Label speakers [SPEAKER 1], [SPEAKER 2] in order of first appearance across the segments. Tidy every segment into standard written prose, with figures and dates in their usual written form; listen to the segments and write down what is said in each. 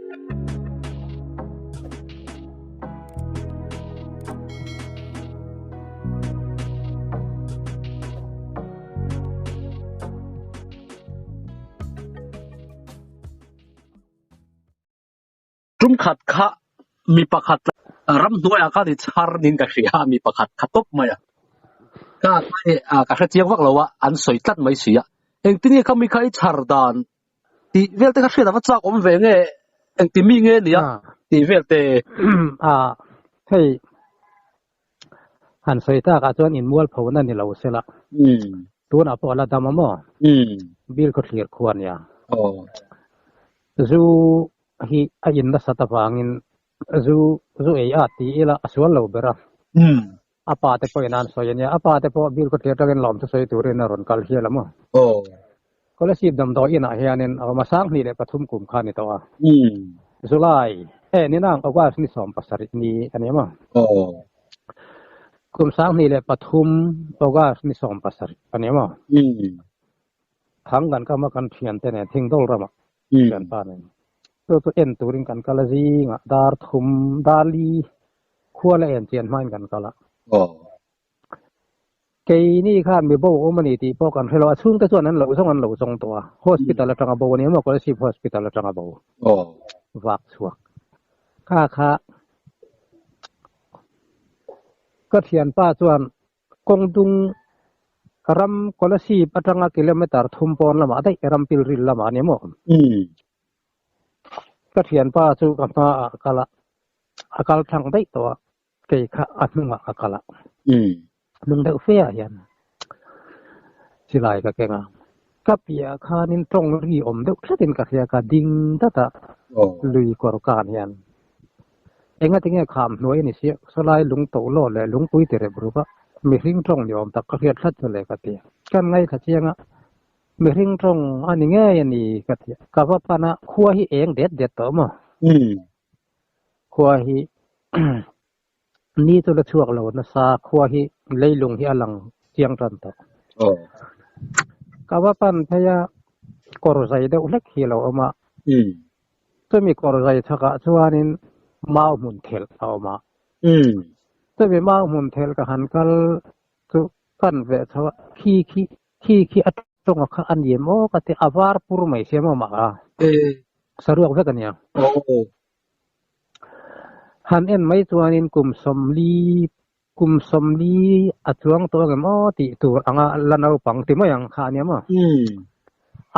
[SPEAKER 1] Tum khat kha mi pakhat ramhnuaiah khan i chhar niin ka hria a, mi pakhat kha tawp mai a. Ka ka hre chiang vak lo a, an sawi tlat mai si a. Engtin nge kha mi kha i chhar dan tih vel te kha hriat a va chak awm ve nge engti mi nge nia tih vel te.
[SPEAKER 2] A hei han sawi tak ah chuan in mual pho na ni lo sela tunah pawh a la dam a maw bil khaw thlir khua nia zu hi a in nasat avangin zu zu ei a ti ila a sual lo ber a. A pa te pawhin an sawi a nia, a pa te pawh bill khawthlir atangin lawm chu sawi turin a rawn kal hial a maw? Scholarship damdawi inah hianin a awm a, 2003 kum kha a ni tawh a. July, eh ni nang August ni 17 ni a ni a maw? Kum 2003 August ni 17 a ni a maw? Thang kan kam a kan thiante nen Thingdawl ramah thianpa nen chu chu en turin kan kal a zingah dar thum dar li khua la en chian hmain kan kal a. Keini khan mi bo awm a ni tih pawh kan hre lo a, chhungte chuan an lo zawng an lo zawng tawh a, hospital atanga bo a ni emaw Kolasib hospital atanga bo vak chhuak kha kha ka thianpa chuan Kawng dung ram Kolasib atanga kilometer thum pawn lamah daih ram pilril lamah a ni maw? Ka thianpa chu ka hmaah a kal a, a kal thlang daih tawh a, kei kha a hnungah ka kal a. Hnung deuh fe ah hian silai ka keng a, ka piah khanin tawng ri awm deuh thlatin ka hria, ka ding dat a, lui kawr kan hian. Engati nge kham hnuai a ni sia, sawlai lung to law leh lungpui ti rep rup a, mihring tawng ni awm tak ka hriat hlat chu le ka ti. Kan ngaithla chiang a, mihring tawng a ni ngei a ni ka ti. Ka va pan a, khua hi eng det det tawh maw? Khua hi ni chu la chhuak lo nasa, khua hi leilung hi a lang chiang tan tawh. Ka va pan phei a, kawr zai deuh hlek hi a lo awm a. Chumi kawr zai chhakah chuanin mau hmun thelh a awm a. Chumi mau hmun thelh ka han kal chu kan veh chho a, khi khi khi khi a tawnga kha a ni em aw ka ti a, var pur mai sia maw mah a, saruak vek a nia. Han en mai chuanin kum sawmli kum sawmli a chuang tawh ang em aw tih tur anga la naupang ti mai ang kha a nia maw?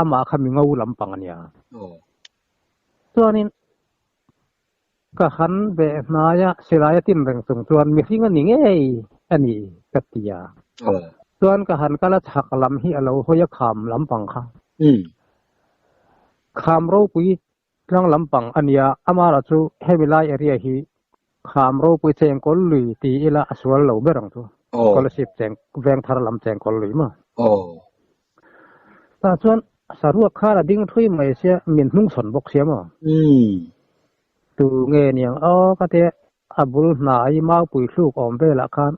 [SPEAKER 2] Amah kha mi ngo lampang a nia. Chuanin ka han beh hnai a, silai a tin reng chung chuan mihring a ni ngei a ni ka ti a. Chuan ka han kal a chhak lam hi a lo hawi a kham lampang kha. Kham ropui Tlang lampang a nia, amaherawh chu hemi lai area hi kham ropui chengkawl lui ti ila a sual lo ber ang chu. Scholarship cheng veng thar lam chengkawl lui maw? Tah chuan saruak khan a ding thui mai sia min hnungchhawn bawk sia maw? Tu nge niang aw ka tia a bul hnai maupui thluk awm velah khan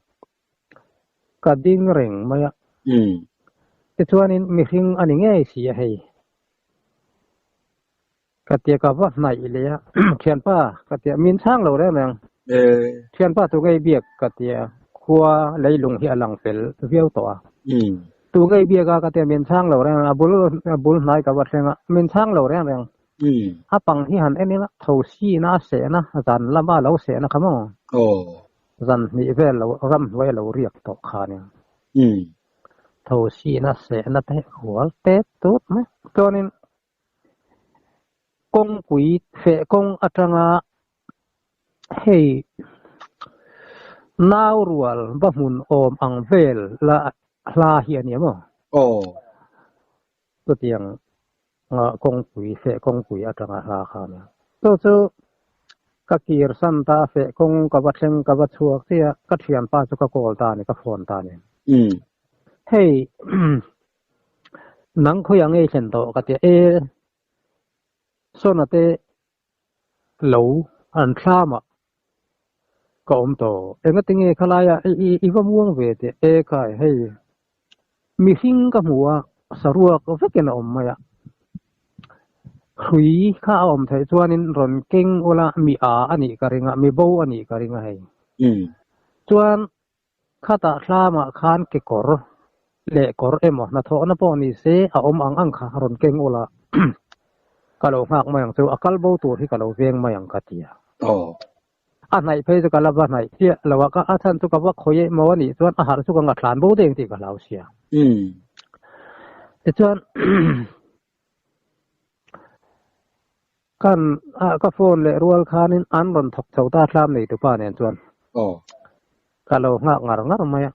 [SPEAKER 2] ka ding reng mai a. Tichuanin mihring a ni ngei si a hei. Ka tia ka va hnaih leh a, thianpa ka tia min chhang lo reng reng. Thianpa tu ngei biak ka tia khua leilung hi a lang fel viau tawh a. Tu ngei biak a ka tia min chhang lo reng reng a bul a bul hnai ka va thleng a min chhang lo reng reng. A pang hi han en ila tho sina a sehna zan lama a lo sehna kha maw. Zan hnih vel lo ramhnuai a lo riak tawh kha a nia. Tho sihna sehna te hual tet tut mai. Chuanin kawngpui feh kawng atanga hei nau rual va hmun awm ang vel la hla hi a ni maw?
[SPEAKER 1] Aw.
[SPEAKER 2] Chutiang kawngpui feh kawngpui atanga hla kha a nia. Chu chu ka kir san ta feh kawng ka va thleng ka va chhuak chiah ka thianpa chu ka call ta a ni ka phone ta a ni. Hei nang khawiah ngei thlen tawh ka tia e Sona te lo an thlamah ka awm tawh engatinge khalaia i va muang ve teh e khai hei mihring ka hmu a saruak vekin a awm mai a. Hrui kha a awm theih chuanin rawn keng ula mi a a nih ka ring a, mi bo a nih ka ring a hei. Chuan khatah thlamah khan kekawr leh kawr emaw hnathawhna pawh ni se a awm ang ang kha rawn keng ula ka lo nghak mai ang chu, a kal bo tur hi ka lo veng mai ang ka ti a. A hnaih phei chu ka la va hnaih chiah lo a, ka a chhan chu ka va khawi emaw a nih chuan a harh chu ka ngathlan bo deng tih ka hlau sia. Tichuan Kan ah ka phone leh rual khanin an rawn thawk chho ta thlam nei tupa nen chuan ka lo nghak ngar ngar mai a.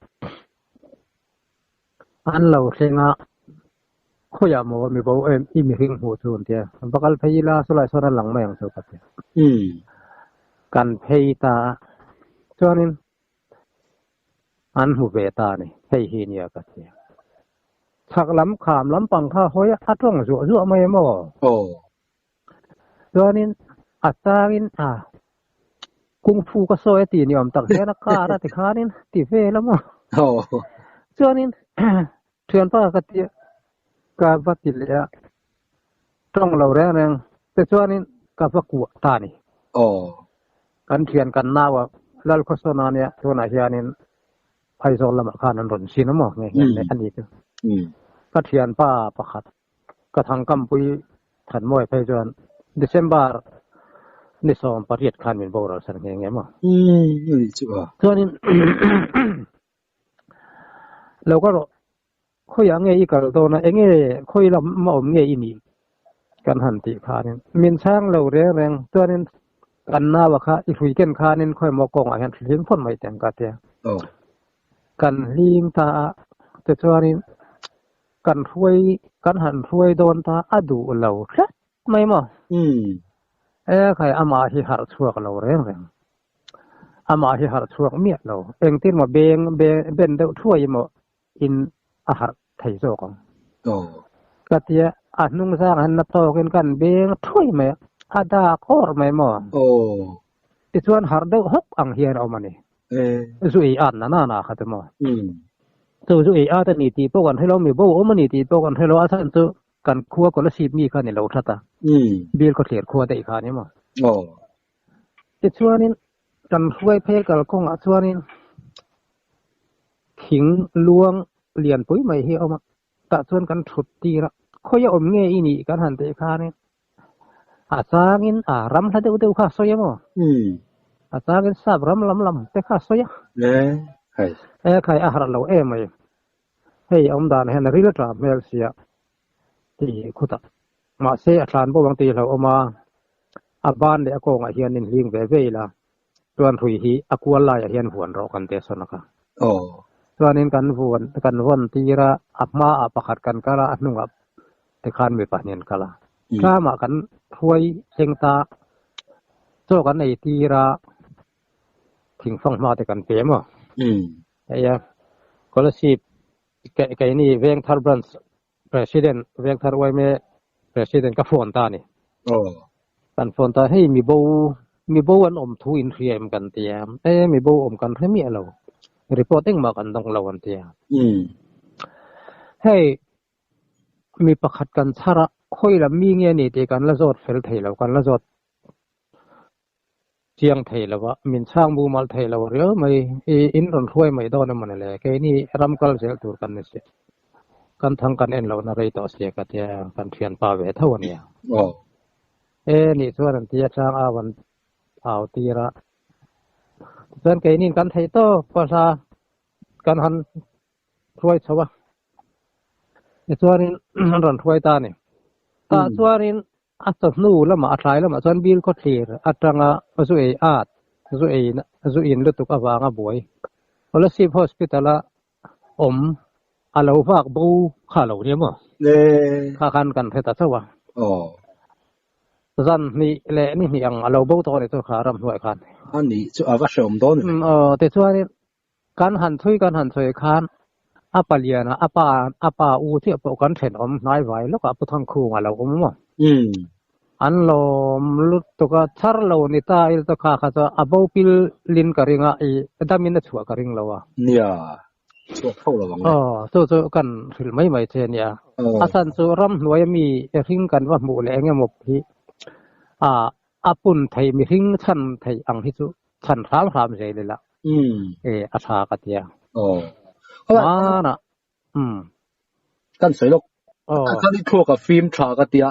[SPEAKER 2] An lo thleng a, khawiah maw mi bo em i mihring hmuh chu an tia, va kal phei ila chulai sawn a lang mai ang chu ka ti. Kan phei ta a, chuanin An hmu ve ta a ni, hei hi nia ka ti. Chhak lam kham lampang kha hawi a tawng zuah zuah mai emaw?
[SPEAKER 1] Aw.
[SPEAKER 2] Chuanin a changin a kung fu ka sawi a ti ni awm tak hian a kar a tikhanin ti vel a maw?
[SPEAKER 1] Aw.
[SPEAKER 2] Chuanin thianpa ka ti ka va ti leh a, tawng lo reng reng te chuanin ka va kuah ta a ni.
[SPEAKER 1] Aw.
[SPEAKER 2] Kan thian kan nau a Lalkhawsawna nia tunah hianin Aizawl lamah khan an rawn sin a maw nge nge a ni chu. Ka thianpa pakhat ka thangkampui Thanmawi phei chuan December ni 18 khan min boral san nghe nghe maw. Chuanin lo ka rawh Khawiah nge i kal dawn a, enge khawi lam a awm nge i nih? Kan han tih khanin min chhang lo reng reng chuanin kan naua kha i hrui ken khanin khawi maw kawngah hian hlim phawt mai teh ang ka tia. Kan hlim ta a, tichuanin kan hruai kan han hruai dawn ta a duh lo tlat mai maw? E khai amah hi harh chhuak lo reng reng. Amah hi harh chhuak miah lo. Engtin maw beng ben deuh thuai maw in a harh thei zawk ang. Ka tia a hnung zang han na tawkin kan beng thuai mai a, a dak awr mai maw? Tichuan harh deuh hawk ang hian a awm a ni. Zu ei at na na na kha chu maw? Chu zu ei at a ni tih pawh kan hre lo, mi bo awm a ni tih pawh kan hre lo, a chhan chu kan khua Kolasib mi kha a ni lo that a, Bial khawthlir khua daih kha a ni maw? Tichuanin kan hruai phel kalkawngah chuanin Thing luang lianpui mai hi a awm a, tah chuan kan thut tir a, khawi a awm nge i nih kan han tih khanin a changin a ram hla deuh deuh kha a sawi a maw? A changin sap ram lam lam te kha a sawi a. E khai a harh lo em mai, hei awm dan hian ril a tla hmel sia ti khutah mahse a thlan bo ang tih hlauh awm a, a ban leh a kawngah hian in hling ve ve ila Chuan hrui hi a kual laiah hian vuan rawh kan ti a sawn a kha. Chuanin kan vuan kan vawn tir a, a hmaah pakhat kan kal a, a hnungah tikhan mi pahnih an kal a. Tlamah kan hruai thleng ta, chaw kan ei tir a, thingfang hma te kan pe maw? Hei a, Kolasib keini Vengthar Branch President Vengthar Uaime President ka phone ta a ni. Kan phone ta hei mi bo mi bo an awm thu in hria em kan ti a, e mi bo awm kan hre miah lo, report engmah kan dawng lo an ti a. Hei mi pakhat kan chhar a, khawi lam mi nge ni tih kan la zawt fel thei lo, kan la zawt Chiang thei lo a, min chhang mumal thei lo riau mai. I in rawn hruai mai dawn emaw ni le? Keini ram kal zel tur kan ni si. Kan thang kan en lohna rei tawh sia ka tia, kan thianpa ve tho a nia. E nih chuan an tia chang au an au tir a. Tichuan keiniin kan theih tawk pahla kan han hruai chho a. Tichuanin an rawn hruai ta a ni. Tah chuanin A chawhnu lamah a thlai lamah chuan bil khawthlir atanga zu ei at, zu ei zu in lutuk avanga buai Kolasib Hospital a awm a lo vak bo kha lo nia maw? Kha khan kan hre ta chauh a. Zan hnih leh ni hnih ang a lo bo tawh a ni chu kha ramhnuai khan.
[SPEAKER 1] A nih chu a va hreawm dawn ve.
[SPEAKER 2] Aw tichuanin Kan han chhui kan han chhui khan a paliana a pa a pa u chiah pawh kan thenawm hnai vai lawkah Pu Thangkhung a lo awm maw? An lawm lutuk a, chhar lo ni ta il chu kha kha chu a bo pil lin ka ring a, i damin a chhuah ka ring lo a.
[SPEAKER 1] Nia. Chhuak tho lo ang le.
[SPEAKER 2] Aw, chu chu kan hrilh mai mai che nia. A chhan chu ramhnuai ami hring kan va hmuh leh eng emaw hi a a pun thei mihring chhan thei ang hi chu chhan hram hram zel ila e a tha ka tia.
[SPEAKER 1] Aw.
[SPEAKER 2] Hmanah umm.
[SPEAKER 1] Kan sawi lawk. A khan i thluak a fim tha ka tia.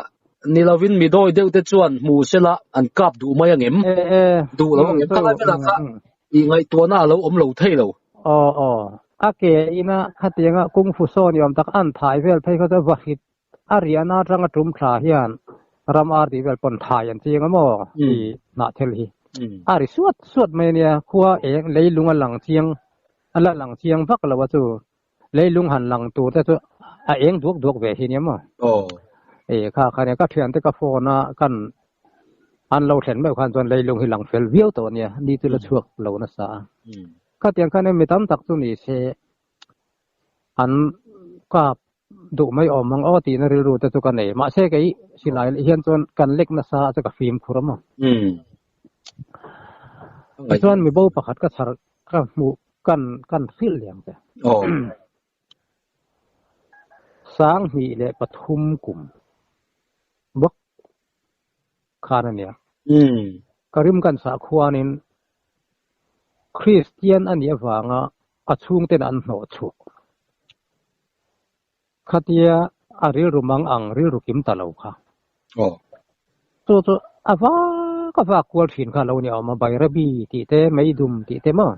[SPEAKER 1] Ni lovin mi dawi deuh te chuan hmu sela an kap duh mai angem? Duh lo angem? Khalai velah kha i ngaihtuahna a lo awm lo thei lo.
[SPEAKER 2] Aw aw. A ke ina khatianga kung fu saw ni awm tak an thai vel phei kha chu va hrit a riahna atanga tum thla hian ram ar tih vel pawn thai an chiang a maw i hnah thil hi. A ri suat suat mai ania khua eng leilung a lang chiang a la lang chiang vak lo a chu. Leilung han lang tur te chu a eng duak duak ve hi nia maw?
[SPEAKER 1] Aw.
[SPEAKER 2] E kha kha nia ka thiante ka phone a kan an lo thlen meuh khan chuan leilung hi lang fel viau tawh nia ni chu la chhuak lo nasa a. Khatiang khan mi tam tak chu ni se an kap duh mai awm ang aw tihna rilru te chu ka nei. Mahse kei silai hian chuan kan lek nasa a chu ka fimkhur a maw? Tichuan mibo pakhat ka chhar Ka hmuh kan kan hrilh liang che. 2003 kum bawk khan a nia. Ka rim kan sah khuanin Kristian a nih avanga a chhungten an hnawh chhuak. Khatia a rilru mang ang rilru kim ta lo kha. Chu chu a vak a vak kual thin kha lo ni awm a, Bairabi tih te, Meidum tih te maw?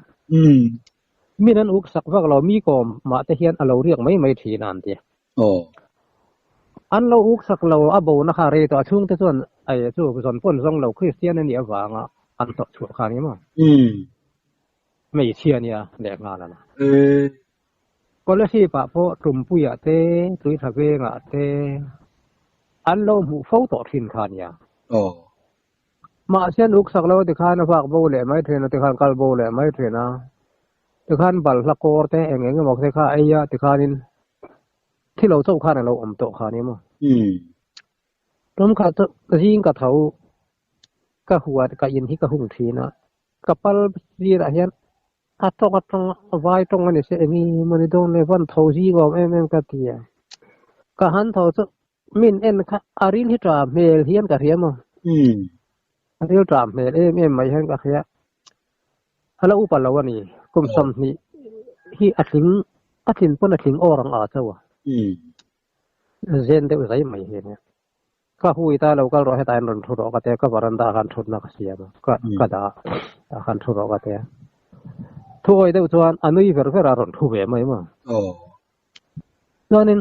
[SPEAKER 2] Min an uk sak vak lo, mi kawm mah te hian a lo riak mai mai thin a an ti. An lo uk sak lo, a bo na kha rei tawh, a chhungte chuan ei chu zawn pawn zawng lo, Kristian a nih avanga an hlawh chhuah kha a ni maw? Hmeichhia nia lehnghal a la. Scholarship ah pawh Tumpuiah te, Tuitha vengah te an lo hmuh fo tawh thin kha nia. Mahse an uksak lo tikhan a vak bo leh mai thin a, tikhan kal bo leh mai thin a. Tikhan balhla kawr te eng eng emaw te kha a ei a, tikhanin thi lo chauh khan a lo awm tawh kha nia maw. Tum khat chu zing ka tho ka huat ka in hi ka hung thin a, ka pal sirah hian A tawng a tawng a vai tawng a ni se eng emaw ni dawn le van tho zing awm em em ka ti a. Ka han tho chu min en kha a ril hi tah hmel hian ka hria maw? A ril tah hmel em em mai hian ka hria. A la upa lo a ni. Kum 20 hi a tling a tlin pawn a tling awr ang a chauh a. Zen deuh zai mai hi a nia. Ka hui ta lo kal rawh hetah hian rawn thu rawh ka tia ka veranda ah khan thutna ka siam a ka ka dah a tah khan thu rawh ka tia thuawi deuh chuan a nui ver ver a rawn thu ve mai maw chuanin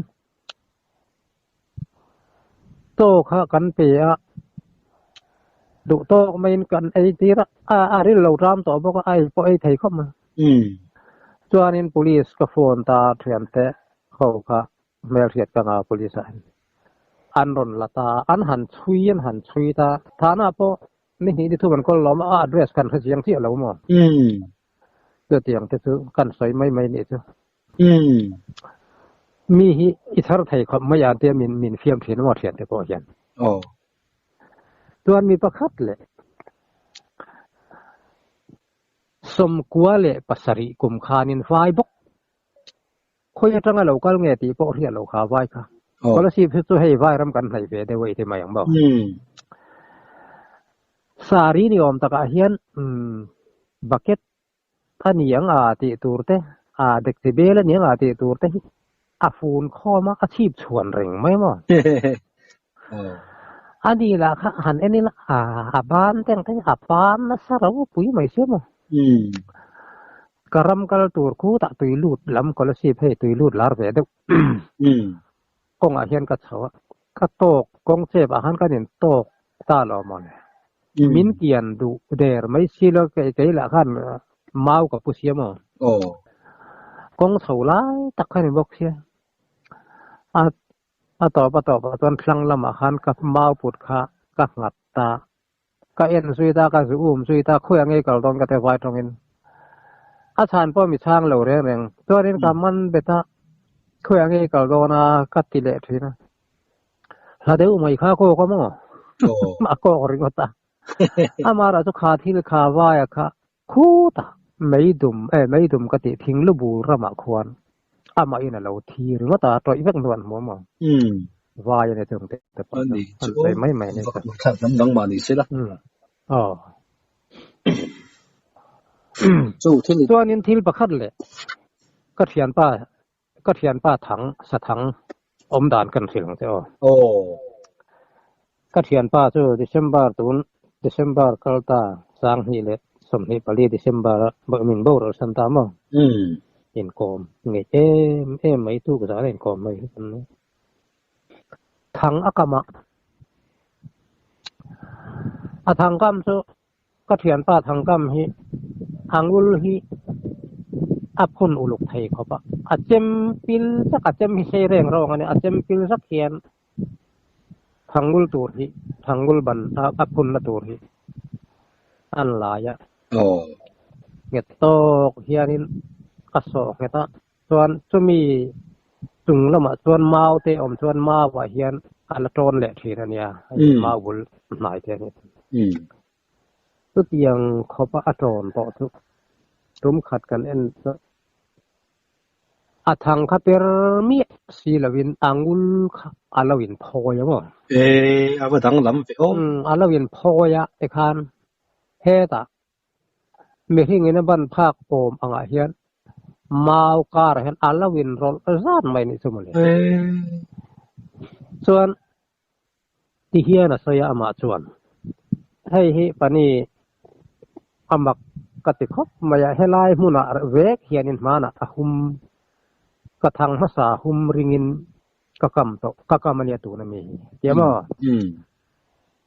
[SPEAKER 2] chaw kha kan pe a duh tawk maiin kan ei tir a a ril lo ram tawh bawk a a ei pawh ei thei khawp mai chuanin police ka phone ta thiante ho kha Hmelhriat ka nga police ah hian an rawn la ta a, an han chhui an han chhui ta, thana pawh ni hnih ni thum an kawl lawm a, a address kan hre chiang chiah lo maw? Chutiang te chu kan sawi mai mai nih chu. Mi hi i chhar thei khawp mai a tia min min fiam thin maw thiante pawh hian. Chuan mi pakhat leh 97 kum khanin vai bawk Khawi atanga lo kal nge tih pawh hriat loh kha vai kha. Scholarship hi chu hei vai ram kan hnaih ve deuh a i ti mai ang maw. Sari ni awm takah hian bucket a ni ang a tih tur te, a dekchi bel a ni ang a tih tur te hi a fun khawm a, a chhip chhuan reng mai maw. A ni lah kha han en ila a ban te ang te a pan nasa ropui mai sia maw. Ka ram kal tur khutah tui lut lam scholarship hei tui lut lar ve deuh kawngah hian ka chho a, ka tawk kawng chep ah khan kan in tawk ta lo maw le. Min kian duh der mai si lo kei kei lah khan mau ka pu sia maw. Kawng chho lai tak khan in bawk sia. A A tawp a tawp ah chuan thlang lamah khan ka mau put kha ka nghat ta. Ka en zui ta, ka zu um zui ta, khawiah ngei kal dawn ka ti vai tawngin. A chhan pawh mi chhang lo reng reng. Chuanin ka man bet a, khawiah ngei kal dawn a ka ti leh thin a. Hla deuh mai kha kawk a maw? A kawk ringawt a. Amah erawh chu kha thil kha vaia kha khutah meidum, eh meidum ka tih thing lu bur ramah khuan. Ama in alo thi ringawt a tawih vek hnu an hmu maw? Vai a ni chung te te pawh chu an sawi mai mai a ni chu.
[SPEAKER 1] Hnam dang mah ni se la.
[SPEAKER 2] Aw. Chuanin thil pakhat leh ka thianpa ka thianpa thang sa thang awm dan kan hrilh ang che aw. Ka thianpa chu December tun December kal ta sanghnih leh 24 December a min boral san ta maw? Inkawm ngeih em em mai tuk zan a inkawm mai hi kan ni. Thang a kam a, a thang kam chu ka thianpa thang kam hi a ngul hi a phun uluk thei khawp a, a chem pil zak a chem hi sei reng rawng a nia, a chem pil zak hian thang ngul tur hi thang ngul ban a phunna tur hi an lai a. Nghet tawk hianin a sawh nghet a, chuan chumi chung lamah chuan mau te awm chuan mau ah hian a la tawn leh thin a nia, mau bul hnai te a ni. Chutiang khawpa a tawn tawh chu tum khat kan en chu a thang kha per miah si lovin a ngul kha a lo in phawi ang aw.
[SPEAKER 1] E, a va danglam ve aw.
[SPEAKER 2] A lo in phawi a tikhan hetah mihring in a ban phak awm angah hian mau karah hian a lo in rawlh zat mai nih chu mawle. Chuan ti hian a sawi a amah chuan hei hi pani a mak ka ti khawp mai a, helai hmunah vek hianin hmanah a hum ka thang hmasa hum ringin ka kam tawh ka kam ania tuna mi hi tia maw?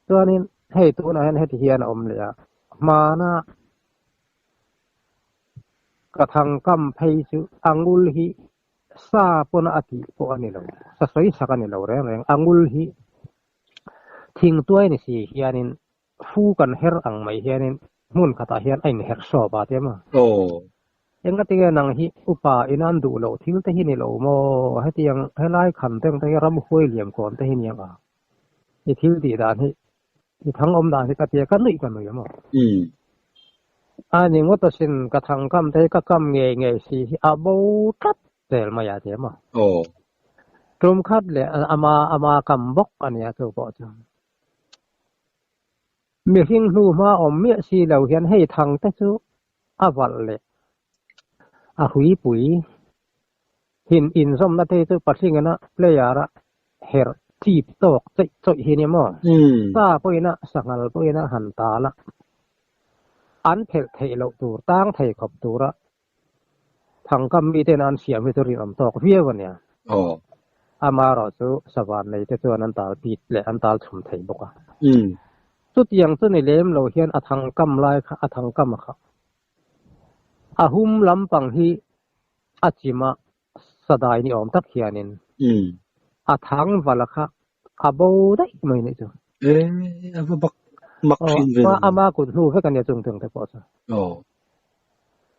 [SPEAKER 2] Chuanin hei tunah hian heti hian a awm leh a, hmana ka thang kam phei chu a ngul hi sa pawna a tih pawh a ni lo, sa sawi sak a ni lo reng reng, a ngul hi thingtuai ni si hianin fu kan her ang mai hianin hmun khatah hian a inherh sawp a tia maw? Engatinge nang hi upa in an duh loh thil te hi ni lo maw? Hetiang helai khan teng te hi ramhuai liam kawn te hi niang a. I thil tih dan hi, i thang awm dan hi ka tia ka nuih ka nui a maw? A ni ngawt asin ka thang kam te hi ka kam ngei ngei si hi a bo tlat zel mai a tia maw? Tum khat leh ama ama kam bawk a nia chu pawh chu. Mihring hnu hma awm miah si lo hian hei thang te chu a valh leh a huipui hin inzawmna te chu Pahlingana player a herh chip tawk cheih chawih hi nia maw? Sa pawhin a sanghal pawhin a han tal a, an phelh theih loh tur tang thei khawp tura thangkam miten an siam hi chu rinawm tawk viau a nia. Amaherawh chu savan nei te chuan an tal pit leh an tal chhum thei bawk a. Chutiang chu ni lem lo hian a thangkam lai kha a thangkam a kha. A hum lampang hi a chim a, sadai ni awm tak hianin a thang vala kha a bo daih mai nih chu.
[SPEAKER 1] E, a va bak mak thin ve.
[SPEAKER 2] Ama kut hnu vek a nia chung chung te pawh chu.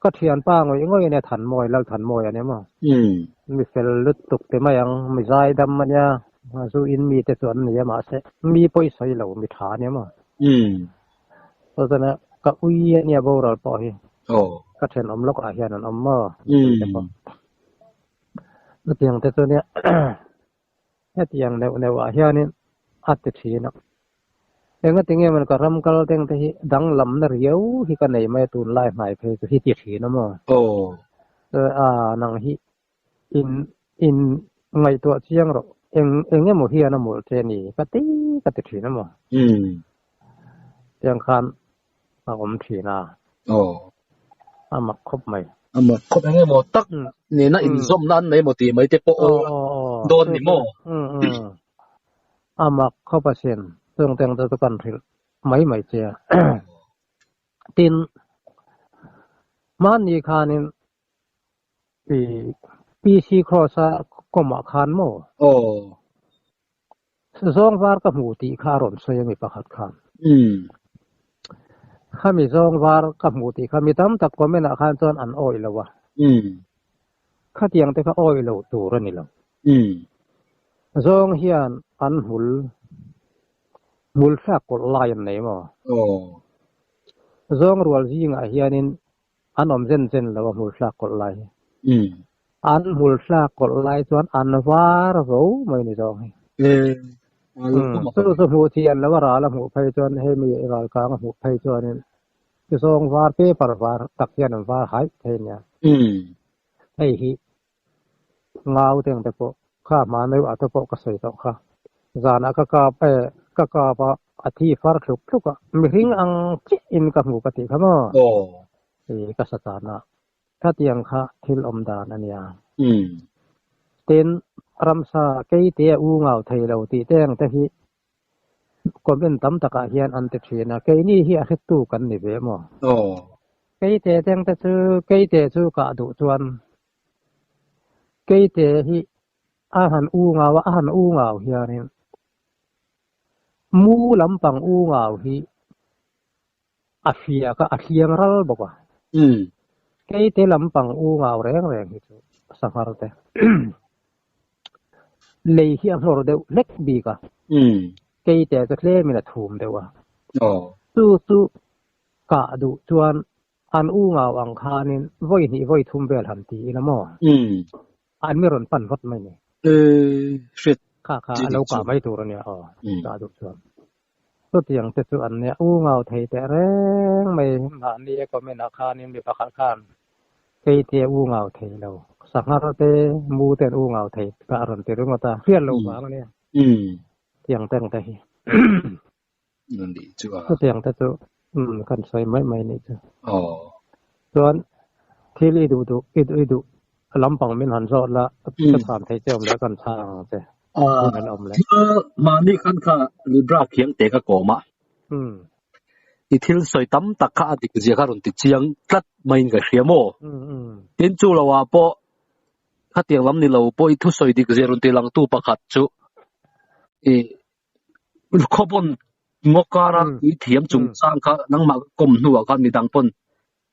[SPEAKER 2] Ka thianpa ngawih ngawih a nia Thanmawi, Lal Thanmawi a nia maw? Mi fel lutuk ti mai ang, mi zaidam a nia, zu in mi te chu an ni a mahse mi pawh i sawi lo, mi tha a nia maw? Chuan ka ui a nia boral pawh hi. Ka thenawm lawkah hian an awm maw? Te pawh. Chutiang te chu nia hetiang neuh neuh ah hianin a ti thin a. Engatinge maw ka ram kal teng te hi danglamna riau hi ka nei mai a tunlai hmai phei chu hi ti thin a maw? A nang hi in in ngaihtuah chiang rawh eng eng emaw hian a mawlh che ni ka ti ka ti thin a maw? Tiang khan a awm thin a. A mak khawp mai.
[SPEAKER 1] A mak khawp eng emaw tak nena inzawmna an nei emaw tih mai te pawh aw dawn ni maw?
[SPEAKER 2] A mak khawp asin chung teng te chu kan hrilh mai mai che a. Tin, hmanni khanin i PC Cross a kawmah khan maw? Zawng var ka hmu tih kha a rawn sawi a mi pakhat khan. Khami zawng var ka hmu tih kha mi tam tak comment ah khan chuan an awih lo a. Khatiang te kha awih lo tur a ni lo. Zawng hian an hmul hmul thlak kawlh lai an nei maw? Zawng rual zingah hianin an awm zen zen lo a hmul thlak kawlh lai hi. An hmul thlak kawlh lai chuan an var vo mai ni zawng hi. Chu chu hmuh thian lo a ral a hmuh phei chuan hemi ral kang a hmuh phei chuanin chu zawng var paper var tak hian an var haih thei nia. Hei hi ngau teng te pawh kha hmaneuh ah te pawh ka sawi tawh kha. Zanah ka kap e ka kap a a thi far thluk thluk a mihring ang chiah in ka hmu ka tih kha maw? Ka sa tan a. Khatiang kha thil awm dan a nia. Tin, ramsa keite a u ngau thei lo tih te ang te hi comment tam takah hian an ti thin a, keini hi a hrettu kan ni ve maw? Keite te ang te chu keite chu kah duh chuan keite hi a han u ngau a, a han u ngau hianin mu lampang u ngau hi A fiak a, a thliang ral bawk a. Keite lampang u ngau reng reng hi chu sanghar te lei hi a nghawr deuh hlek bik a. Keite chu tlemin a thum deuh a. Chu chu kah duh chuan an u ngau ang khanin vawi hnih vawi thum vel han ti ila maw? An mi rawn pan vat mai ni. Kha kha a lo kah mai tur a nia aw, kah duh chuan. Chutiang te chu an nia u ngau thei teh reng mai mahni e comment ah khanin mi pakhat khan keite u ngau thei lo sanghar te mu te an u ngau thei kha a rawn ti ringawt a hriat loh vang a nia tiang teng te hi chutiang te chu kan sawi mai mai nih chu chuan thil i duh duh i duh i duh lampang min han zawt la ka chhan thei che awm leh kan chhang ang che. Hun an awm leh.
[SPEAKER 1] Thil mahni khan kha Libra khiang te ka kawm a. I thil sawi tam tak kha a dik zia kha rawn ti chiang tlat maiin ka hria maw? Tin chu lo ah pawh khatiang lam ni lo pawh i thusawi dik zia rawn ti langtu pakhat chu i khawpawn ngaw kara tui thiam chungchang kha nangmah ka kawm hnuah khan midang pawn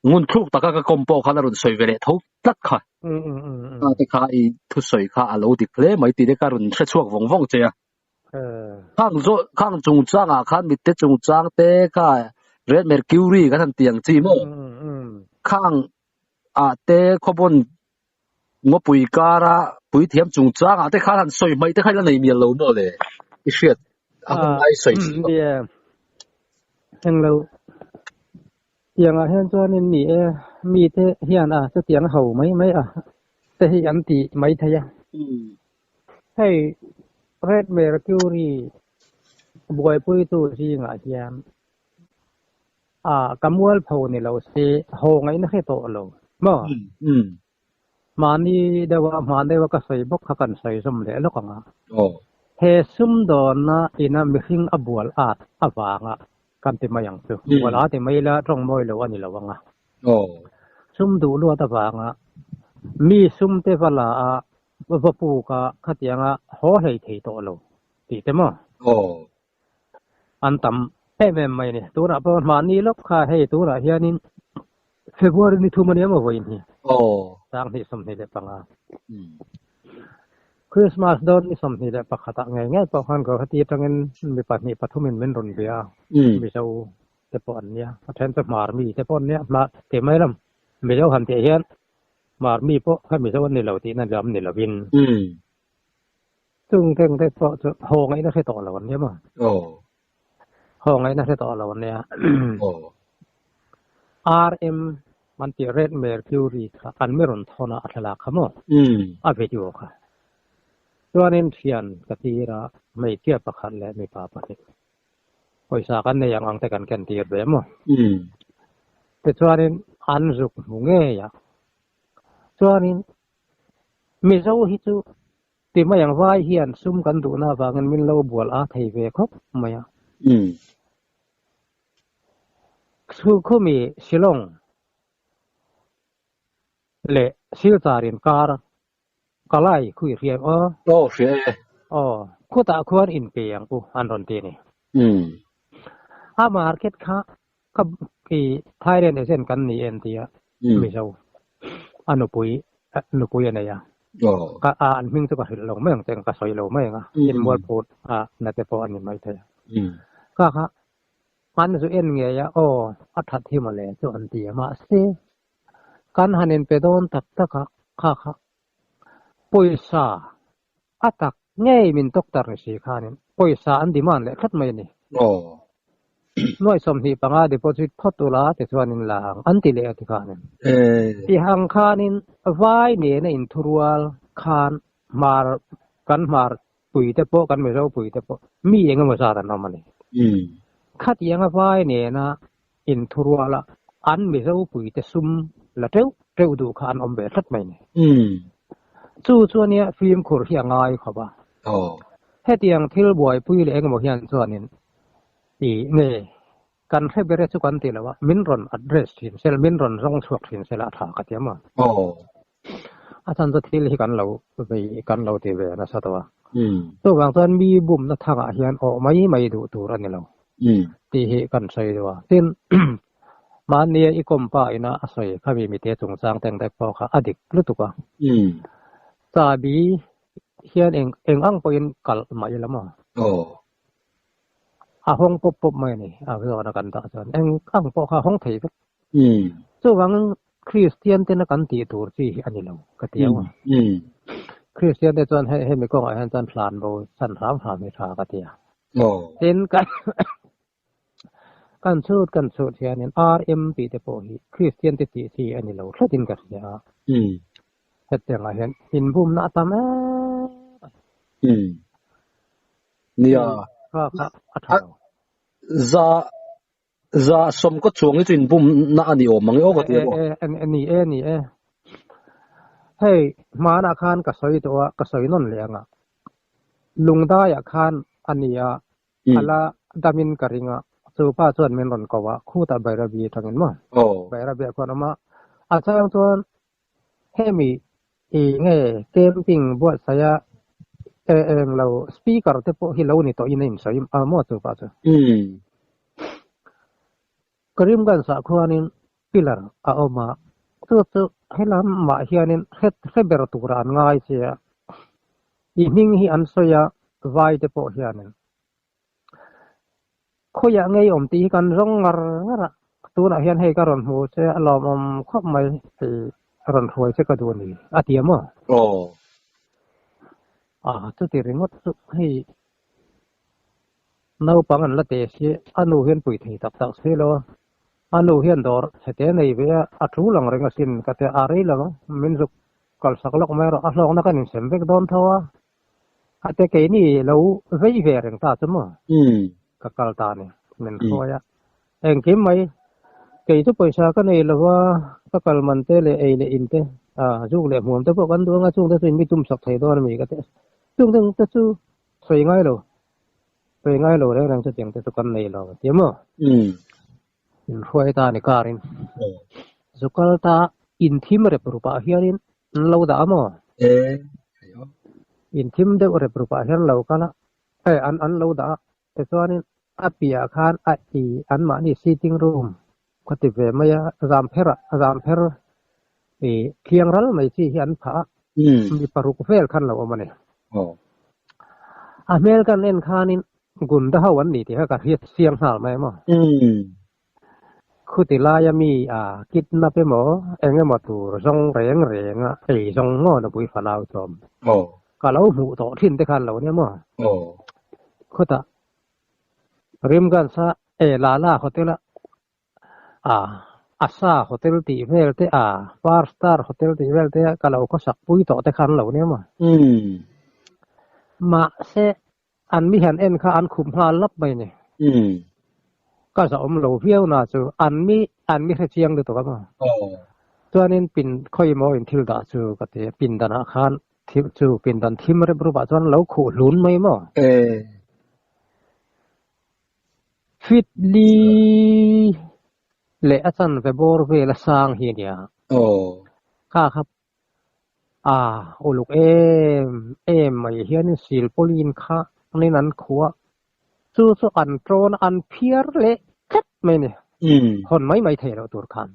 [SPEAKER 1] Ngun thluk taka ka kawm pawh khan a rawn sawi ve leh tho tlat kha. A te kha i thusawi kha a lo dik hle mai tih te ka rawn hre chhuak vawng vawng che a. Khang zawh khang chungchangah khan mitte chungchang te kha Red Mercury kan han ti ang chi maw? Khang ah te khawpawn ngawpui kara puithiam chungchangah te khan han sawi hmaih te kha i la nei mial lo maw le? I hriat a hun lai sawi chi bawk.
[SPEAKER 2] Englo Tiangah hian chuanin ni e, mite hian a chutiang ho mai mai a te hi an ti mai thei a. Hei Red Mercury buaipuitu zingah hian a ka mualpho ni lo se haw ngaihna hre tawh lo maw? Mahni deuha hma deuha ka sawi bawk kha kan sawi zawm leh lawk ang a. He sumdawnna ina mihring a bual at avanga kan ti mai ang chu. Bual a ti mai ila tawng mawi lo a ni lo ang a. Sum duh luat avanga mi sum te va la a, va puk a, khatianga haw hlei thei tawh lo tih te maw? An tam em em mai a ni. Tunah pawh mahni lawk kha hei tunah hianin February ni thum a nia maw vawiin hi? Sanghnih 25. Christmas dawn ni 21 ah ngei ngei pawh khan Guwahati atangin mi pahnih pathumin min rawn bia a, Mizo te pawh an nia, a then chu Hmar mi te pawh an nia, Hmar tih mai lam Mizo han tih hian Hmar mi pawh kha Mizo an ni lo tihna lam ni lovin. Chung teng te pawh chu haw ngaihna hre tawh lo an nia maw? Haw ngaihna hre tawh lo an nia. RM an tih Red Mercury kha an mi rawn thawn a, a thlalak kha maw? A video kha. Chuanin thian ka tir a, hmeichhia pakhat leh mipa pahnih. Pawisa kan nei ang ang te kan ken tir ve maw? Tichuanin an zuk hmu ngei a. Chuanin Mizo hi chu ti mai ang vai hian sum kan duhna avangin min lo bual a thei ve khawp mai a. Chhukhumi Shillong leh Silchar inkar Kalai khui hria em aw?
[SPEAKER 1] Aw hria e.
[SPEAKER 2] Aw, khutah khuan inpe ang u an rawn ti a ni. A market kha Ka i Thailand agent kan ni em tia Mizo a nupui nupui a nei a. Ka a an hming chu ka hrilh lo mai ang che ka sawi lo mai ang a. In mualphut a na te pawh a ni mai thei a. Ka kha an zu en ngei a aw a that hi mawle chu an ti a mahse kan han inpe dawn tak tak a kha kha. Pawisa a tak ngei min doctor ni si khanin pawisa an demand leh tlat mai a ni. Nuaih 25 deposit phawt ula tichuanin la ang an ti leh a ti khanin. Tihang khanin vai nena inthurual khan hmar kan hmar puite pawh kan Mizo puite pawh mi eng emaw zat an awm a ni. Khatianga vai nena inthuruala an Mizo puite sum la teuh teuh duh kha an awm ve tlat mai ni. Chu chu ania fimkhur hi a ngai khawp a. Hetiang thil buaipui leh engemaw hian chuanin i nge kan hre ber e chu kan ti lo a, min rawn address thin sela, min rawn zawng chhuak thin sela a tha ka ti a maw. A chhan chu thil hi kan lo vei kan lo ti ve nasa tawh a. Chuvang chuan mi bumna thangah hian awh mai mai duh tur a ni lo tih hi kan sawi deuh a. Tin, mahnia i kawm pa ina a sawi kha mi mite chungchang teng te pawh kha a dik lutuk a. Chahbi hian eng eng ang pawhin kalh mah ila maw? A hawng pawp pawp mai a ni a zawhna kan dah chuan eng ang pawh kha a hawng thei vek. Chuvang Kristian tena kan tih tur chi hi a ni lo ka ti ang a. Kristian te chuan hei hemi kawngah hian chuan hlan bo san hram hram hi tha ka ti a. Tin kan kan chhut kan chhut hianin RM tih te pawh hi Kristian te tih chi a ni lo thlatin ka hria a. Hetiangah hian inbumna a tam em a.
[SPEAKER 1] Nia.
[SPEAKER 2] Kha kha a tha lo.
[SPEAKER 1] Za Za sawm ka chuang hi chu inbumna a ni awm ang e aw ka ti a maw?
[SPEAKER 2] E ni e ni e. Hei hmanah khan ka sawi tawh a, ka sawi nawn leh ang a. Lungdaiah khan a ni a, a la damin ka ring a, chu pa chuan min rawn ko a, khutah Bairabi atangin maw? Bairabiah khuan a awm a, a chang chuan Hemi i nge camping buatsaih a e eng lo speaker te pawh hi lo ni tawh in a insawi a maw chu pah chu. Karimganj ah khuanin pillar a awm a, chu chu helam mah hianin hre hre ber tura an ngai che a, i hming hi an sawi a vai te pawh hianin. Khawiah ngei awm tih hi kan zawng ngar ngar a, tunah hian hei ka rawn hmu che a lawmawm khawp mai hei rawn hruai che ka duh a ni a ti a maw?
[SPEAKER 1] Aw.
[SPEAKER 2] A chuti ringawt chu hei naupang an la te si a nu hian pui thei tak tak si lo a, a nu hian dawr chhe te nei ve a, a tul ang reng asin ka ti a, a rei lo ang min zuk kalsak lawk mai erawh a hlawkna kan insem vek dawn tho a. A te keini lo vei ve reng ta chu maw? Ka kal ta a ni, min hruai a. Engkim mai, kei chu pawisa ka nei lo va, ka kal man te leh ei leh in te, zuk leh hmuam te pawh kan duh anga chung te chu in mi tum sak thei dawn a mi ka ti a. Chung te te chu sawi ngai lo, sawi ngai lo reng reng chutiang te chu kan nei lo ti maw? In hruai ta a ni karin. Zu kal ta in thim rep rupah hianin an lo dah a maw? In thim deuh rep rupah hian lo kal a, eh an an lo dah a, tichuanin a piahah khan a i anmahni sitting room ka ti ve mai a, zam pher ah zam pher i thiang ral mai chi hi an phah a, mi paruk vel khan lo awm a ni. A hmel kan en khanin Gunda ho an ni tih kha ka hriat chiang nghal mai maw? Khuti laia mi a kidnap emaw eng emaw tur zawng reng reng a ei zawng ngaw na pui fanau chawm. Ka lo hmuh tawh thin te khan lo nia maw? Khutah Rimganj a e Lala hotel a a Asa hotel tih vel te a Far Star hotel tih vel te ka lo khawsak pui tawh te khan lo nia maw? Mahse An mi han en kha an khup nghal lap mai ni. Ka zahawm lo viau na chu an mi an mi hre chiang lutuk a maw. Chuanin pin khawi maw in thil dah chu ka ti a, pindanah khan thil chu pindan thim rep rupah chuan lo khuh hlun mai maw. Fit li leh a chanve bawr vel a sang hi a nia. Kha kha A uluk em em mai hianin silpawlin kha nin an khuh a, chu chu an tawn a, an phiar leh tlat mai a ni. Hawn mai mai thei loh tur khan.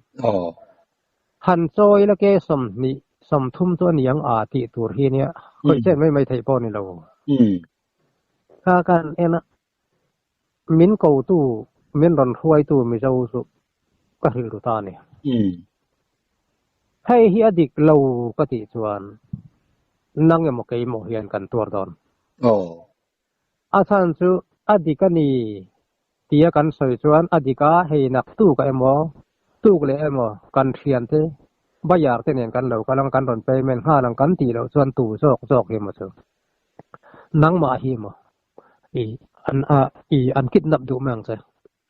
[SPEAKER 2] Han chawi la ke 20, 30 chu a ni ang a tih tur hi nia, khawih chet mai mai theih pawh a ni lo. Kha kan en a, min kotu, min rawn hruaitu Mizo chu ka hrilh ru ta a ni. Hei hi a dik lo ka tih chuan. Nang emaw keimah hian kan tuar dawn.
[SPEAKER 1] Aw.
[SPEAKER 2] A chhan chu a dik a ni tia kan sawi chuan a dik a, hei nak tuk a emaw, tuk leh emaw kan thiante bayar te nen kan lo kal ang, kan rawn payment nghal ang kan tih loh chuan tu zawk zawk hi maw chu nangmah hi maw i an a i an kidnap duh mai ang che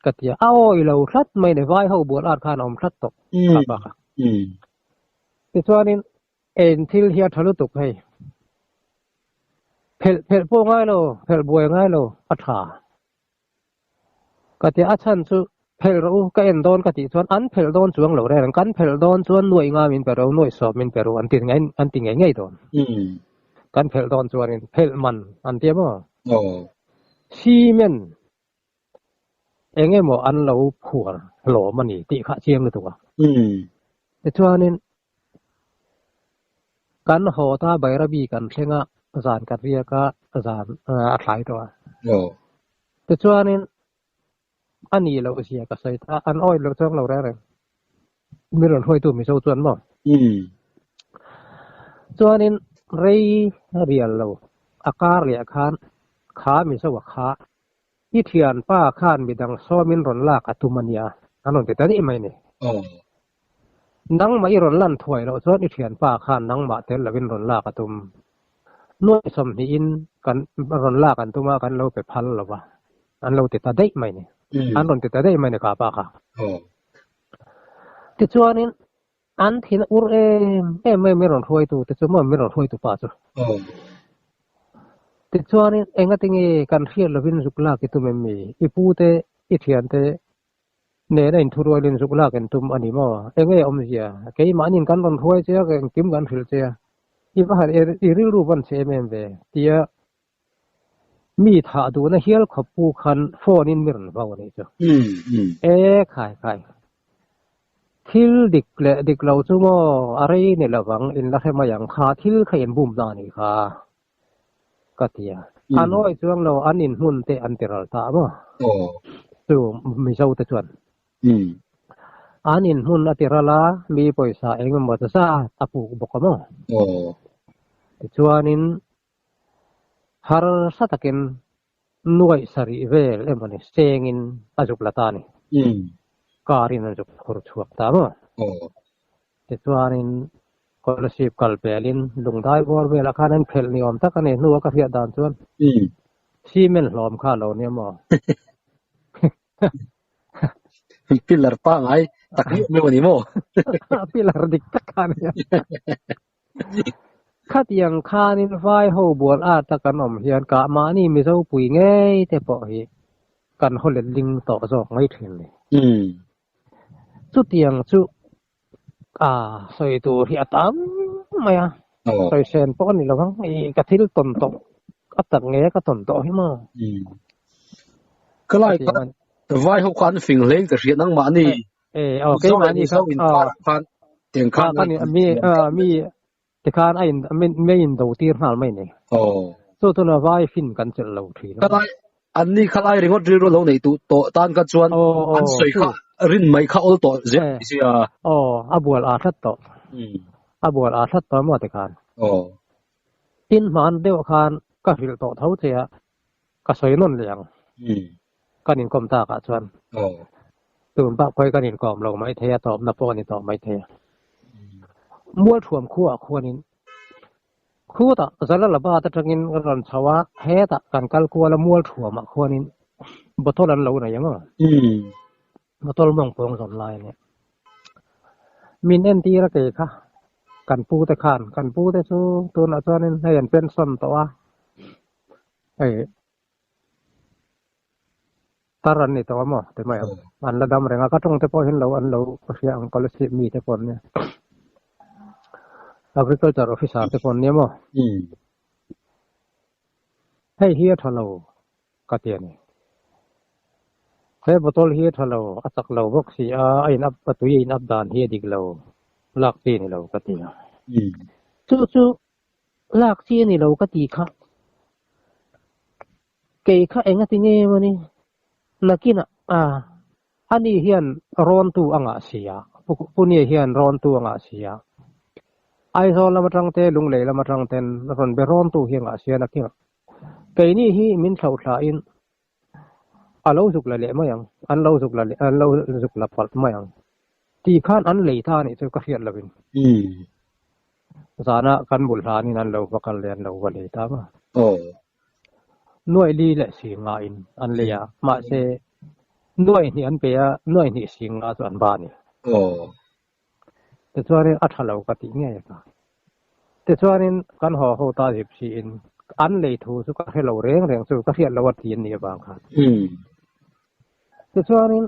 [SPEAKER 2] ka ti a, a awi lo hlat mai ni vai ho bual at khan a awm hlat tawh kha bak a. Tichuanin Eng thil hi a tha lutuk hei. Phelh phelh pawh ngai lo, phelh buai ngai lo, a tha. Ka tia a chhan chu phelh rawh u, ka en dawn ka tih chuan an phelh dawn chuang lo reng, kan phelh dawn chuan nuaih nga min pe ro, nuaih sawp min pe ro an ti an ti ngei ngei dawn. Kan phelh dawn chuanin phelh man an tia maw? Cement Eng emaw an lo phuar hlawm a ni tih kha a chiang lutuk a. Tichuanin kan haw ta Bairabi kan thleng a, zan kan riak a, zan a thlai tawh a. Tichuanin a nih loh zia ka sawi ta, an awih loh chuang lo reng reng. Mi rawn hruaitu Mizo chuan maw? Chuanin rei rial lo a kar leh khan kha Mizo a kha I thianpa khan midang sawmin rawn lak a tum a nia, an rawn ti ta daih mai ni. Nangmah i rawn lan thuai loh chuan i thianpa khan nangmah tel lovin rawn lak a tum. Nuai sawmhnihin kan rawn lak an tum a, kan lo pe phal lo va, an lo ti ta daih mai ni. An rawn ti ta daih mai ni kapa kha. Tichuanin an thin a ur em em mai min rawn hruaitu te chu maw min rawn hruaitu pa chu. Tichuanin engati nge kan hriat lovin zuk lak i tum em mi? I pu te, i thian te nena inthurualin zuk lak in tum a ni maw? Enge awmzia? Keimahniin kan rawn hruai che a, engkim kan hrilh che a, i va han i rilru van che em em ve tia mi thah duhna hial khawp pu khan phone in mi rawn vau a nih chu. E khai khai. Thil dik leh dik lo chu maw a rei ni lovang in la hre mai ang kha thil kha in bum na a nih kha ka ti a. A nawi chuang lo an in hmun te an ti ral ta maw chu Mizo te chuan. An in hmun a ti ral a mi pawisa eng emaw zat a puk bawk a maw. Tichuanin Harsa takin nuaih sarih vel emawni sengin a zuk la ta a ni. Car in an zuk phur chhuak ta maw? Tichuanin Kolasib kal pelin lungdai bawr velah khan an phelh ni awm tak a ni hnua ka hriat dan chuan cement hlawm kha a lo nia maw?
[SPEAKER 1] Pillar pangai tak miah miah a ni maw?
[SPEAKER 2] Pillar dik tak kha a nia. Khatiang khanin vai ho bual at a kan awm hian kah mahni Mizo pui ngei te pawh hi kan haw let ling tawh zawk mai thin ni. Chutiang chu a sawi tur hi a tam mai a, sawi sen pawh a ni lo ang, i ka thil tawn tawh a tak nge ka tawn tawh hi maw?
[SPEAKER 1] Ka lai khan vai ho kha an fing hlein ka hria nangmahni
[SPEAKER 2] E, aw, keimahni kha, aw,
[SPEAKER 1] tiang khan
[SPEAKER 2] kan mi mi tikhan a in mi in do tir nghal mai ni.
[SPEAKER 1] Aw.
[SPEAKER 2] Chu chu na vai fin kan chelh lo thin.
[SPEAKER 1] Khalai anni khalai ringawt rilru lo nei tu tawh tan kha chuan an sawi kha rin mai kha awl tawh zel mai sia.
[SPEAKER 2] Aw, a bual a hlat tawh. A bual a hlat tawh maw tikhan.
[SPEAKER 1] Aw.
[SPEAKER 2] Tin hman deuh khan ka hrilh tawh tho che a, ka sawi nawn leh ang. Kan inkawm takah chuan tun bak pawhin kan inkawm lo mai thei a, tawpna pawh a ni tawh mai thei a. Mualthuam khuaah khuanin khutah Jalalabad atangin kan rawn chho a, hetah kan kal kual a Mualthuamah khuanin bottle an lo nei ang aw. Bottle mawng pawng zawn lai a nia. Min entir a kei kha kan pute khan, kan pute chu tunah chuanin hei an pension tawh a, hei Tar an ni tawh a maw ti mai ang. An la dam reng a, ka tawng te pawh hian lo an lo hria ang scholarship mi te pawh an nia. Agriculture officer te pawh an nia maw. Hei hi a tha lo ka ti a ni. He bottle hi a tha lo, a chak lo bawk si a, a in up a tui a in up dan hi a dik lo, lak chi a ni lo ka ti a. Chu chu lak chi a ni lo ka ti kha. Kei kha enga ti nge mawni? Nakinah a, ani hian rawntu a ngah si a, Punia hian rawntu a ngah si a. Aizawl lam atang te Lunglei lam atang ten rawn be rawn tu hi ngah sian a khin a. Keini hi min thlo thla in a lo zuk la leh mai ang, an lo zuk la leh an lo zuk la palh mai ang tih khan an lei ta anih chu ka hriat lovin. Zana kan bul hlanin an lo va kal leh an lo va lei ta ma. Nuaih li leh si nga in an lei a, mahse nuaih hnih an pe a, nuaih hnih si nga chu an ba a ni. Tichuanin a tha lo ka tih ngei a ka. Tichuanin kan haw ho ta zip siin an lei thu chu ka hre lo reng reng chu ka hriat lo a ti an nih avang khan. Tichuanin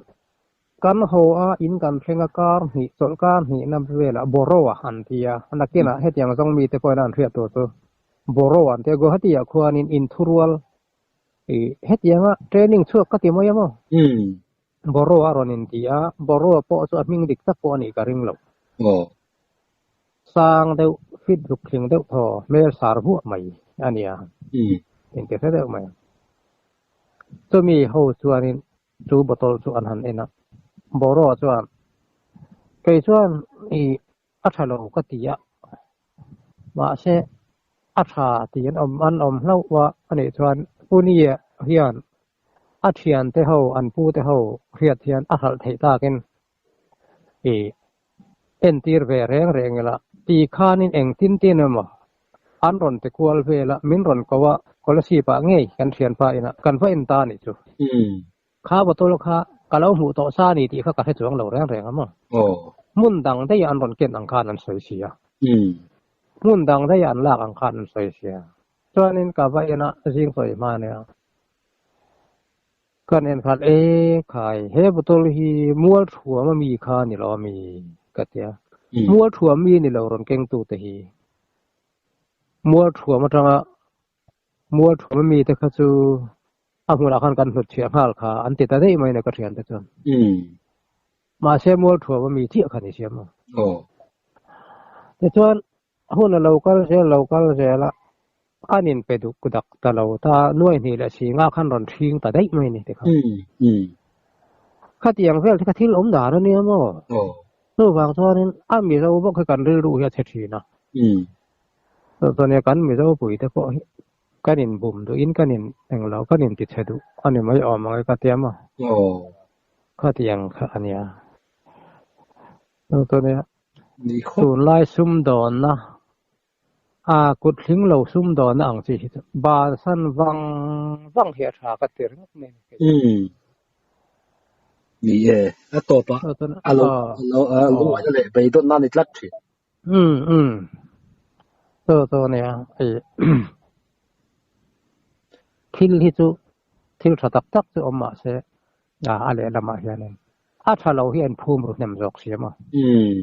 [SPEAKER 2] kan haw a in kan thleng a kar hnih chawlh kar hnihna velah Boro a an ti a, nakinah hetiang zawng mite pawhin an hriat tur chu Boro an ti a, Guwahati ah khuanin inthurual ih hetianga training chhuak ka ti mai a maw? Boro a rawn inti a, Boro pawh chu a hming dik tak pawh a nih ka ring lo. Sang deuh, fit ruk thling deuh thaw, hmel sar vuah mai a nia, inti hre deuh mai. Chumi ho chuanin chu bottle chu an han en a, Boro chuan, Kei chuan i a tha lo ka ti a, mahse a tha ti an awm an awm hlauh a anih chuan Puni hian a thiante ho an pute ho hriat hian a hralh theih takin i entir ve reng reng ila ti khanin engtin tin emaw an rawn ti kual vel a, min rawn ko a, Kolasib ah ngei kan thianpa inah kan va en ta anih chu. Kha bottle kha ka lo hmuh tawh sa a ni tih kha ka hre chuang lo reng reng a maw? Hmun dang daih an rawn ken ang khan an sawi si a. Hmun dang daih an lak ang khan an sawi si a. Chuanin ka va en a, zing sawi hma nia. Kan en khan e khai he bottle hi mual thuam a mi kha ni lo a mi ka ti a. Mual thuam mi ni lo rawn kengtu te hi. Mual thuam atanga mual thuam a mi te kha chu A hmunah khan kan hnut chhiah nghal kha an ti ta daih mai na ka thiante chuan. Mahse mual thuam a mi chiah kha ni siam a. Tichuan hun a lo kal zel lo kal zel a, an in pe duk dak ta lo ta nuai hnih leh si nga khan rawn ṭhing ta daih mai ni tikha. Khatiang vel te kha thil awm dan a nia maw? Chuvang chuanin a Mizo bawk hi kan rilru hi a chhe ṭhin a. Chuan kan Mizo pui te pawh hi Kan in bum duh in kan in englo kan in ti chhe duh a ni mai awm ang e ka ti a maw? Khatiang kha a nia. Chu chu nia. Tunlai sumdawnna a kut hling lo sumdawnna ang chi hi chu bansan vang vang hi a tha ka ti ringawt mai a ni.
[SPEAKER 1] Ni e, a tawp ah a lo a lo ngaihna leh beidawnna a ni tlat thin.
[SPEAKER 2] Umm umm chu chu ania hei thil hi chu thil tha tak tak chu awm mahse a lehlamah hianin a tha lo hi a inphum ru hnem zawk si a maw.
[SPEAKER 1] Umm.